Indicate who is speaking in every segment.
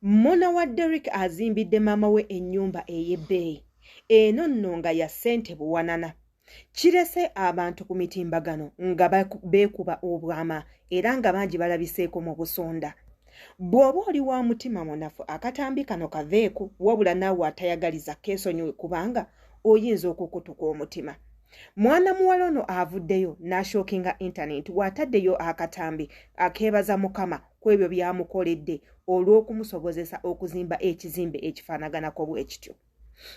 Speaker 1: Muna wa Derrick azimbidde maama we ennyumba ey'ebbeeyi. Eno nno nga ya ssente buwanana. Kirese abantu ku mitimbagano nga beekuba obwama era nga bangi balabiseeko mu busonda. Bw'oba oli wa mutima munafu akatambi kano kaveeko wabula naawe atayagaliza keesonyiwe kubanga oyinza okukutuka omutima. Mwana muwala ono avuddeyo n'ashookinga intanenti bw'ataddeyo akatambi akeebaza Mukama ku ebyo by'amukoledde olw'okumusobozesa okuzimba ekizimbe ekifaanaganako bwe kityo.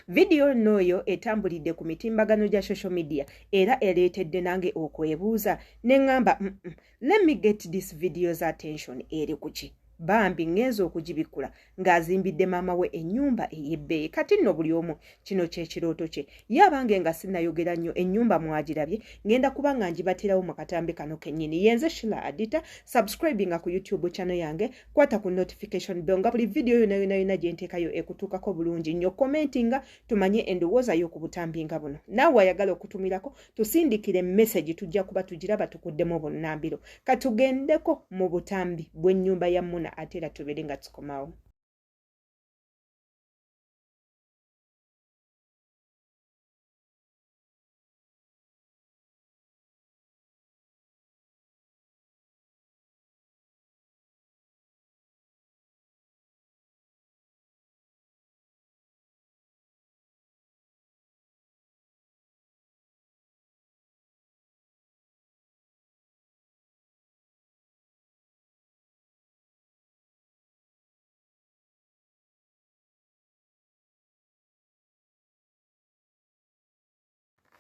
Speaker 1: Vidiyo nno eyo etambulidde ku mitimbagano gya social media era ereetedde nange okwebuuza ne ŋŋamba let me get this video's attention eri ku ki? Bambi ŋŋenze okugibikkula ng'azimbidde maama we ennyumba ey'ebbeeyi. Kati nno buli omu kino kye kirooto kye. Ye abange nga sinnayogera nnyo ennyumba mwagirabye, ŋŋenda kuba nga ngibaterawo mu katambi kano kennyini. Yenze Shila Adita, subscribinga ku YouTube channel yange, kwata ku notification bell nga buli vidiyo yonna yonna yonna gye nteekayo ekutuukako bulungi nnyo. Commentinga tumanye endowooza yo ku butambi nga buno. Naawe ayagala okutumirako tusindikire message, tujja kuba tugiraba tukuddemu obunnambiro. Katugendeko mu butambi bw'ennyumba ya Muna ate era tubeere nga tukomawo.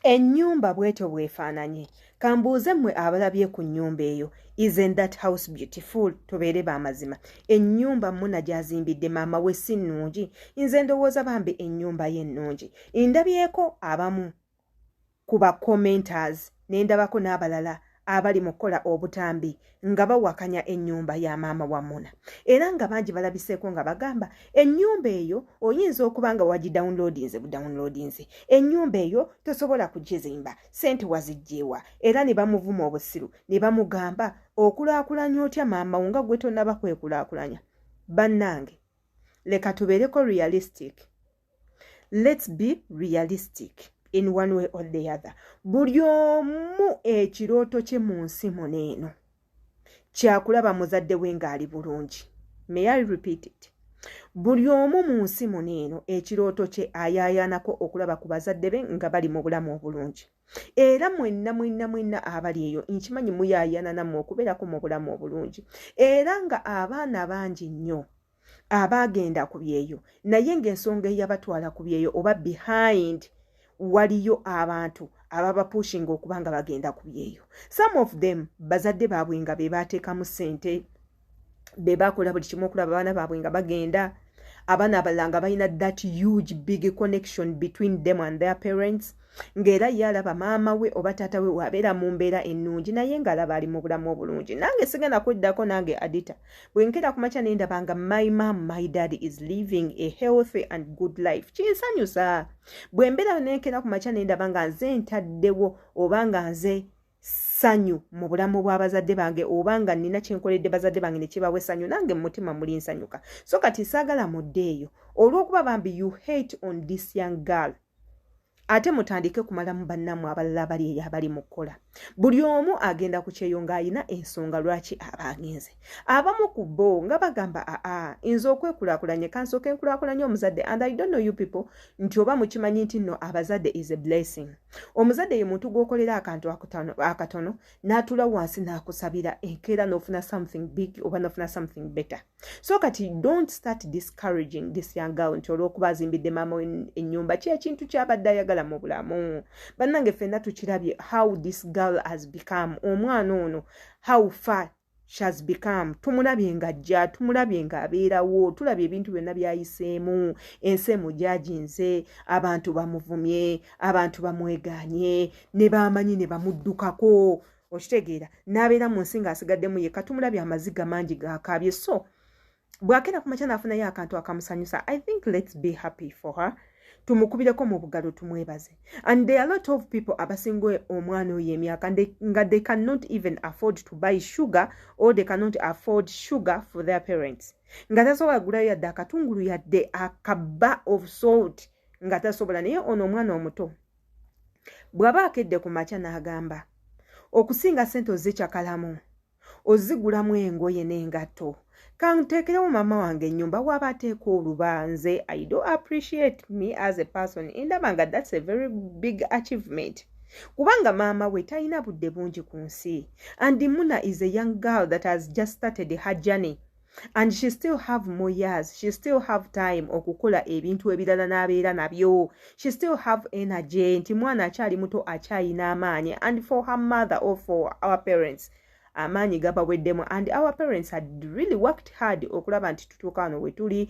Speaker 1: Ennyumba bw'etyo bw'efaananye. Kambuuze mmwe abalabye ku nnyumba eyo, isn't that house beautiful? Tubeere ba mazima. Ennyumba Muna gy'azimbidde maama we si nnungi? Nze ndowooza bambi ennyumba ye nnungi. Ndabyeko abamu ku ba commenters ne ndabako n'abalala abali mu kukola obutambi nga bawakanya ennyumba ya maama wa Muna era nga bangi balabiseeko nga bagamba ennyumba eyo oyinza okuba nga wagidownloadinze budownloadinze, ennyumba eyo tosobola kugizimba, ssente waziggyewa, era ne bamuvuma obusiru ne bamugamba okulaakulanya otya maama wo nga gwe tonnaba kwekulaakulanya. Bannange leka tubeereko realistic. Let's be realistic in one way or the other. Buli omu ekirooto kye mu nsi muno eno kyakulaba muzadde we ng'ali bulungi. May I repeat it? Buli omu mu nsi muno eno ekirooto kye ayaayaanako okulaba ku bazadde be nga bali mu bulamu obulungi. Era mwenna mwenna mwenna abali eyo nkimanyi muyaayaana nammwe okubeerako mu bulamu obulungi. Era nga abaana bangi nnyo abaagenda ku byeyo naye ng'ensonga eyabatwala ku byeyo oba behind waliyo abantu ababapushinga okuba nga bagenda ku byeyo. Some of them bazadde baabwe nga be baateekamu ssente, be baakola buli kimu okulaba abaana baabwe nga bagenda. Abaana abalala nga balina that huge big connection between them and their parents, ng'era ye alaba maama we oba taata we wabeera mu mbeera ennungi naye ng'alaba ali mu bulamu obulungi. Nange sigenda kweddako, nange Adita bwe nkeera ku makya ne ndaba nga my mom, my dad is living a healthy and good life, kinsanyusa. Bwe mbeera ne nkeera ku makya ne ndaba nga nze ntaddewo oba nga nze ssanyu mu bulamu bw'abazadde bange oba nga nnina kye nkoledde bazadde bange ne kibawa essanyu, nange mu mutima muli nsanyuka. So kati saagala mudde eyo olw'okuba bambi you hate on this young girl ate mutandike kumalamu bannammwe abalala abali eyo abali mu kukola. Buli omu agenda ku kyeyo ng'alina ensonga lwaki aba agenze. Abamu ku bo nga bagamba aa nze okwekulaakulanye kansooke nkulaakulanye omuzadde. And I don't know you people nti oba mukimanyi nti nno abazadde is a blessing. Omuzadde ye muntu gw'okolera akantu akatono n'atuula wansi n'akusabira enkeera n'ofuna something big oba n'ofuna something better. So kati don't start discouraging this young girl nti olw'okuba azimbidde maama we ennyumba ki ekintu ky'abadde ayagala mu bulamu. Bannange ffenna tukirabye how this girl has become, omwana ono how far she has become. Tumulabye ng'ajja, tumulabye ng'abeerawo, tulabye ebintu byonna by'ayiseemu, ensi emujajinze, abantu bamuvumye, abantu bamwegaanye, ne bamanyi ne bamuddukako, okitegeera, n'abeera mu nsi ng'asigaddemu yekka. Tumulabye amaziga mangi gakaabye. So bw'akeera ku makya n'afunayo akantu akamusanyusa, I think let's be happy for her. Tumukubireko mu bugalo, tumwebaze. And there are a lot of people abasinga omwana oyo emyaka nga they cannot even afford to buy sugar or they cannot afford sugar for their parents, nga tasobola gulayo yadde akatungulu, yadde akaba of salt, nga tasobola. Naye ono omwana omuto bw'aba akedde ku makya n'agamba, okusinga sente ozikyakalamu, ozigulamu engoye n'engatto, kanteekerewo maama wange ennyumba, waaba ateeka olubanze. I do appreciate me as a person, ndaba nga that's a very big achievement, kubanga maama we talina budde bungi ku nsi, and Muna is a young girl that has just started her journey and she still have more years, she still have time okukola ebintu ebirala n'abeera nabyo. She still have energy, nti mwana akyali muto, akyayina amaanyi. And for her mother or for our parents, amaanyi gabaweddemu, and our parents had really worked hard okulaba nti tutuuka wano wetuli,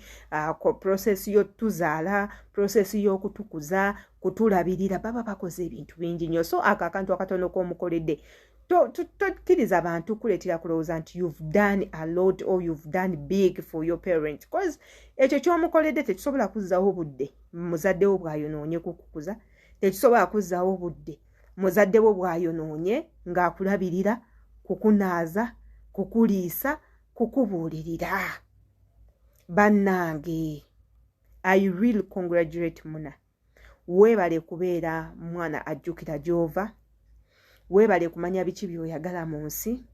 Speaker 1: process y'otuzaala, process y'okutukuza, kutulabirira, baba bakoze ebintu bingi nnyo. So ako akantu akatono k'omukoledde, tokkiriza bantu kuleetera kulowooza nti you've done a lot or you've done big for your parent, cause ekyo kyomukoledde tekisobola kuzzaawo budde muzaddewo bw'ayonoonye kukukuza, tekisobola kuzzaawo budde muzaddewo bw'ayonoonye ng'akulabirira, kukunaaza, kukuliisa, kukubuulirira. Bannange, I really congratulate Muna. Weebale kubeera mwana ajjukira gy'ova, weebale kumanya biki by'oyagala mu nsi,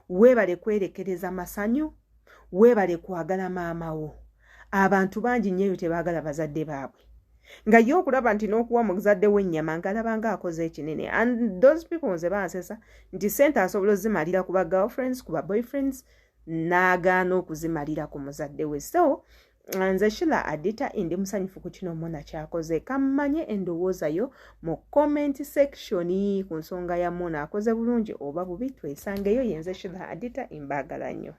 Speaker 1: weebale kwerekereza masanyu, weebale kwagala maama wo. Abantu bangi nnyo eyo tebaagala bazadde baabwe, nga ye okulaba nti n'okuwa muzadde w'ennyama ng'alaba nga akoze ekinene. And those people nze bansesa nti sente asobola ozimalira ku ba girlfriends, ku ba boyfriends, n'agaana okuzimalira ku muzadde we. So nze Shila Adita, ndi musanyufu ku kino Muna kyakoze. Kammanye endowooza yo mu comment section ku nsonga ya Muna. Akoze bulungi oba bubi? Twesangeyo. Yenze Shila Adita, mbaagala nnyo.